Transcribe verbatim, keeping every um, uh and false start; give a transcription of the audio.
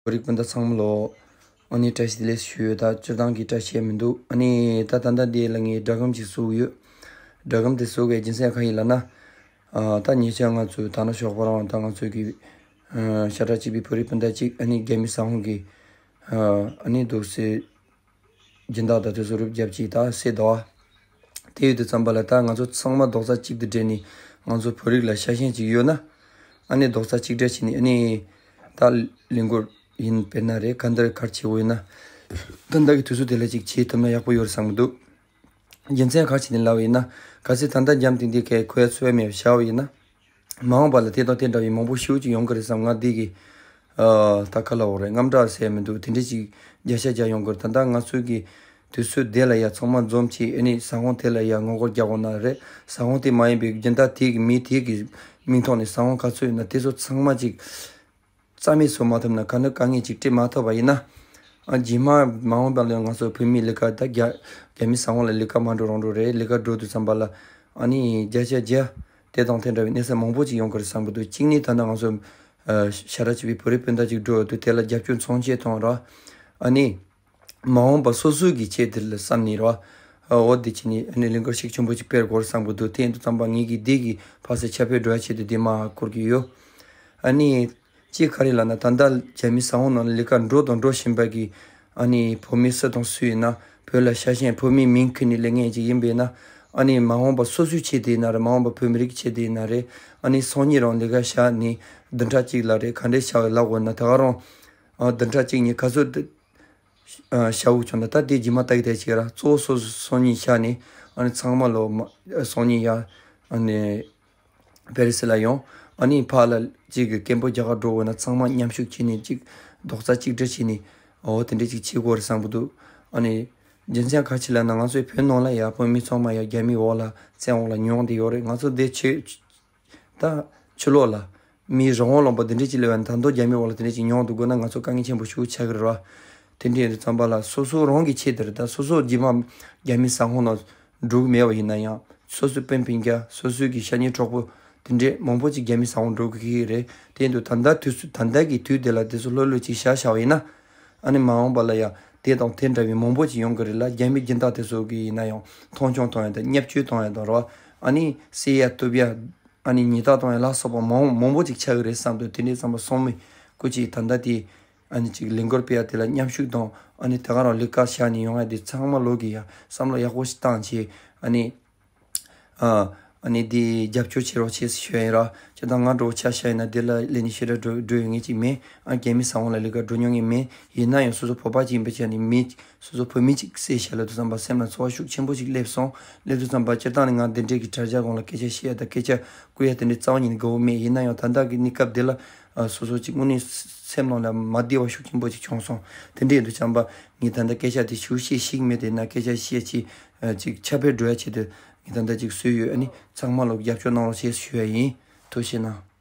བོད་རིགས་སྤུན་ཟླ་ཚང་མ་ལོ། ཨ་ནི་བཀྲ་ཤིས་བདེ་ལེགས་ཞུ་ཡོད། ད་སྤྱིར་བཏང་གི་བཀྲ་ཤིས་མི་འདུག་ཨ་ནི་ད་ད་ལྟ་འདི་ལ་ངས་སྒྲ་སྒམ་ཅིག་བཟོ་གི་ཡོད། སྒྲ་སྒམ་དེ་བཟོ་གི་རྒྱུ་མཚན་གང་ཡིན་ལབ་ན། ཨ་ད་ཉེ་ཆར་ང་ཚོའི་ད་ནང་ཞོགས་པ་རང་ད་ང་ཚོའི་གི་ཨ་ཤ་ཁྲག་གཅིག་པའི་བོད་རིགས་སྤུན་ཟླ་གཅིག་ཨ་ནི་རྒྱ་མི་ཟ་ཁང་གི་ཨ་ནི་འདུག་སེ་སྦྱིན་བདག་དང་དེ་ཚོ་རུབ་རྒྱབ་ཅིག་ད་སེ་དོ། དེ་ཡོད་དུས་ཙམ་པ་ལ་ད་ང་ཚོ་ཚང་མ་རྡོག་རྩ་གཅིག་ཏུ་སྦྲེལ་ནས་ང་ཚོ་བོད་རིགས་ལ་ཤ་ཞེན་ཅིག་ཡོད་ན། ཨ་ནི་རྡོག་རྩ་གཅིག་སྒྲིལ་བྱས་ནས་ཨ་ནི་ད་ལས་འགུལ་ཡིན་དཔེར་ན་རེད། ག་འདིར་གར་བྱེད་འོས་ན། ད་ལྟ་གི་དུས་ཚོད་དེ་ལ་ཅིག་བྱེད་ཐུབ་ན་ཡག་པོ་ཡོད་རེད་བསམ་གི་འདུག་རྒྱུ་མཚན་ག་རེ་བྱས་ནས་ལབ་པ་ཡིན་ན། གལ་སྲིད་ད་ལྟ་འཇམ་ཐིང་ཐིང་གི་ཁོའི་འཚོ་བའི་མེད་བཞག་པ་ཡིན་ན། མ་འོངས་པ་ལ་དེ་དང་དེ་འདྲ་བའི་མང་པོ་ཞེ་པོ་ཅིག་ཡོང་གི་རེད་བསམ། ང་འདི་གི་ཨ་ད་ག་ལབ་དགོས་རེད། དངངས་སྐྲག་ཟེར་མི་འདུག་དེ་འདྲ་ཅིག་བརྒྱ་ཆ་བརྒྱ་ཡོང་གི་རེད། ད་ལྟ་ང་ཚོའི་གི་དུས་ཚོད་དེ་ལ་ཡ་ཚང་མ་འཛོམས་བྱས་ཨ་ནི་ཟ་ཁང་དེ་ལ་ཡ་ངོ་རྒོལ་རྒྱག་དགོས་ན་རེད། ཟ་ཁང་དེ་མ་ཡིན་པའི་སྦྱིན་བདག་དེ་གི་མི་དེ་གི་མིང་ཐོག་ནས་ཟ་ཁང་ག་ཚོད་ཡོད་ན་དེ་ཚོ་ཚང་མ་ཅིག་རྩ་མེད་བཟོ་མ་ཐུབ་ན་ག་ནི་དཀའ་ངལ་ཅིག་འཕྲད་མ་ཐུབ་པ་ཡིན་ན། ཨ་རྗེས་མ་མ་འོངས་པ་ལ་ང་ཚོ་བོད་མིའི་ལས་ཀ་ད་རྒྱ་རྒྱ་མི་ཟ་ཁང་ལ་ལས་ཀ་མ་འགྲོ་རང་འགྲོ་རེད། ལས་ཀ་འགྲོ་དུས་ཙམ་པ་ལ་ཨ་ནི་བརྒྱ་ཆ་བརྒྱ་དེ་དང་དེ་འདྲ་བའི་གནས་ཚུལ་མང་པོ་ཅིག་ཡོང་གི་རེད་བསམ་གི་འདུག་གཅིག་ནི་ད་ལྟ་ང་ཚོ་ཨ་ཤ་ཁྲག་གཅིག་པའི་བོད་རིགས་སྤུན་ཟླ་ཅིག་འགྲོ་ཡོད་དུས་དེ་ལ་རྒྱབ་སྐྱོར་མཚོན་ཆེད་གཏོང་ར། ཨ་ནི་མ་འོངས་པ་སོ་སོའི་གི་ཆེད་དེ་ལ་བསམ་ནས་ར། ཨ་འོ་དེ་བྱས་ནས་ཨ་ནི་ལས་འགུལ་ཤུགས་ཆེན་པོ་ཅིག་སྤེལ་དགོས་རེད་བསམ་གི་འདུག་དེ་ཡིན་དུས་ཙམ་པ་ངེད་ཀྱིས་འདི་གི་ཕ་སེ་ཁྱབ་སྤེལ་འགྲོ་ཡ་ཆེད་དུ་འདི་མ་བསྐུར་གི་ཡོད། ཨ་ནི། གཅིག་ག་རེ་ལབ་ན་ད་ལྟ་རྒྱ་མི་ཟ་ཁང་ནང་ལ་ལས་ཀ་འགྲོ་དང་འགྲོ་བཞིན་པ་གི་ཨ་ནི་བོད་མི་སུ་དང་སུ་ཡིན་ན་བོད་ལ་ཤ་ཞེན། བོད་མིའི་མིང་ཁུར་ནས་ལས་མཁན་ཅིག་ཡིན་པས་ན། ཨ་ནི་མ་འོངས་པ་སོ་སོའི་ཆེད་དུ་ཡིན་ན་རེད། མ་འོངས་པ་བོད་མི་རིགས་ཆེད་དུ་ཡིན་ན་རེད། ཨ་ནི་སང་ཉིན་རང་ལས་ཀ་བཞག་ནས་བདུན་ཕྲག་གཅིག་ལ་རེད་ག་འདྲས་བཞག་ལབ་དགོས་ན་ད་ག་རང་ཨ་བདུན་ཕྲག་གཅིག་གཉིས་ག་ཚོད་བཞག་དགོས་བྱུང་ན་ད་དེ་རྗེས་མ་ལྟ་གི་བསྡད་ཅིག་ར། གཙོ་བོ་སོ་སོ་སང་ཉིན་བཞག་ནས་ཨ་ནི་ཚང་མ་ལོ་མ་སང་ཉིན་ཡ་ཨ་ནི། པེ་རི་སི་ལ་ཡོང་། ཨ་ནི་ཕར་ལ་གཅིག་གི་སྐད་འབོད་རྒྱག་ག་འགྲོ་དགོས་ན་ཚང་མ་མཉམ་ཞུགས་བྱས་ནས་གཅིག་རྡོག་རྩ་གཅིག་སྒྲིལ་བྱས་ནས་འོ་དེ་འདྲས་ཅིག་བྱེད་དགོས་རེད་བསམ་གི་འདུག་ཨ་ནི་རྒྱུ་མཚན་ག་ཅི་ལབ་ན་ང་ཚོའི་བོད་ནང་ལ་ཡ་བོད་མི་ཚང་མ་ཡ་རྒྱ་མིའི་འོག་ལ་བཙན་འོག་ལ་མྱོང་བསྡད་ཡོད་རེད། ང་ཚོ་འདི་ཆོས་ད་ཕྱི་ལོགས་ལ་མིའི་རང་དབང་ལུང་པ་འདི་འདྲས་ཅིག་སླེབས་པ་ན་ད་དུང་རྒྱ་མིའི་འོག་ལ་དེ་འདྲས་ཅིག་མྱོང་འདུག་དགོས་ན་ང་ཚོ་དཀའ་ངལ་ཆེན་པོ་ཞེ་པོ་ཆགས་ཀྱི་རེད་བ། དེ་འདྲས་ཡིན་དུས་ཙམ་པ་ལ་སོ་སོ་རང་གི་ཆེད་དུ་རེད། ད་སོ་སོ་རྗེས་མ་རྒྱ་མིའི་ཟ་ཁང་ནང་འགྲོ་གི་མེད་པ་ཡིན་ན་ཡང་སོ་སོའི་སྤུན་སྤུན་ཀྱག་སོ་སོའི་གི་ཤ་ཉེ་གྲོགས་པོ་དེ་འདྲས་མང་པོ་ཅིག་རྒྱ་མིའི་ཟ་ཁང་འགྲོ་གི་ཡོད་རེད། དེ་ཡིན་དུས་ད་ལྟ་དུས་སུ་ད་ལྟ་གི་དུས་དེ་ལ་དེ་ཚོ་ལྷོད་ལྷོད་ཅིག་བཞག་བཞག་པ་ཡིན་ན། ཨ་ནི་མ་འོངས་པ་ལ་ཡང་དེ་དང་དེ་འདྲ་བའི་མང་པོ་ཅིག་ཡོང་གི་རེད་ལ། རྒྱ་མི་སྦྱིན་བདག་དེ་ཚོ་གི་ཡིན་ན་ཡང་མཐོང་ཆུང་གཏོང་ཡ་དང་བརྙས་བཅོས་གཏོང་ཡ་དང་རེད་བ། ཨ་ནི་བསད་ཡ་གཏུབ་ཡ། ཨ་ནི་ཉེས་རྡུང་གཏོང་ཡ་ལ་སོགས་པ་མང་མང་པོ་ཅིག་ཆགས་ཀྱི་རེད་བསམ་དུས་དེ་འདྲའི་བསམ་པ་སོང་མི་སྐུ་མཁྱེན་ད་ལྟ་དེ་ཨ་ནི་ཅིག་ལས་འགུལ་སྤེལ་ཡ་དེ་ལ་མཉམ་ཞུགས་དང་ཨ་ནི་དེ་ག་རང་ལས་ཀ་བཞག་ནས་ཡོང་ཡ་དེ་ཚང་མ་ལོག་གི་ཡ་བསམ་བློ་ཡག་པོ་ཞིག་བཏང་བྱས་ཨ་ནི། ཨ་ཨ་ནི་འདི་རྒྱབ་སྐྱོར་བྱེད་རོགས་བྱེད་ཞུ་ཡ་ཡིན་ར། ཁྱེད་དང་ང་འགྲོ་ཆ་ཤ་ཡིན་ན་འདི་ལ་ལས་ནི་ཤེས་ར་འགྲོ་འགྲོ་ཡོད་ངེས་ཅིག་མེད། ཨ་རྒྱ་མི་ས་ཧོང་ལ་ལས་ཀ་འགྲོ་མྱོང་ངེས་མེད། ཡིན་ན་ཡང་སོ་སོ་བོད་པ་ཅིག་ཡིན་པའི་ཆ་ནས་མི་སོ་སོ་བོད་མི་ཅིག་བསད་བཞག་ལབ་དུས་ཙམ་པ་སེམས་ལ་ཚོར་བ་ཤུགས་ཆེན་པོ་ཞིག་སླེབས་སོང་། སླེབས་དུས་ཙམ་པ་སྤྱིར་བཏང་ནས་ང་འདི་འདྲས་ཀྱི་དྲ་རྒྱ་སྒང་ལ་སྐད་ཆ་བཤད་ཡ་དང་སྐད་ཆ་བསྐུར་ཡ་དེ་འདྲས་རྩ་བ་ཉིད་ནས་དགའ་བོ་མེད། ཡིན་ན་ཡང་ད་ལྟ་གི་གནས་སྐབས་འདི་ལ་ཨ་སོ་སོ་ཅིག་དངོས་གནས་སེམས་ནང་ལ་མ་བདེ་བ་ཤུགས་ཆེན་པོ་ཅིག་བྱུང་སོང་། དེ་འདྲས་ཡིན་དུས་ཙམ་པ་ངས་ད་ལྟ་སྐད་ཆ་དེ་ཞུ་ཤེས་ཤིག་མེད། དེ་ན་སྐད་ཆ་བཤད་ཅིག་ཨ་ཅིག་ཁྱབ་སྤེལ་འགྲོ་ཡ་ཆེད་དུ་ངས་ད་ལྟ་ཅིག་བཟོས་ཡོད། ཨ་ནི་ཚང་མ་ལོ་རྒྱབ་སྐྱོར་གནང་རོགས་ཞེས་ཞུ་ཡ་ཡིན། ཐུགས་རྗེ་གནང་།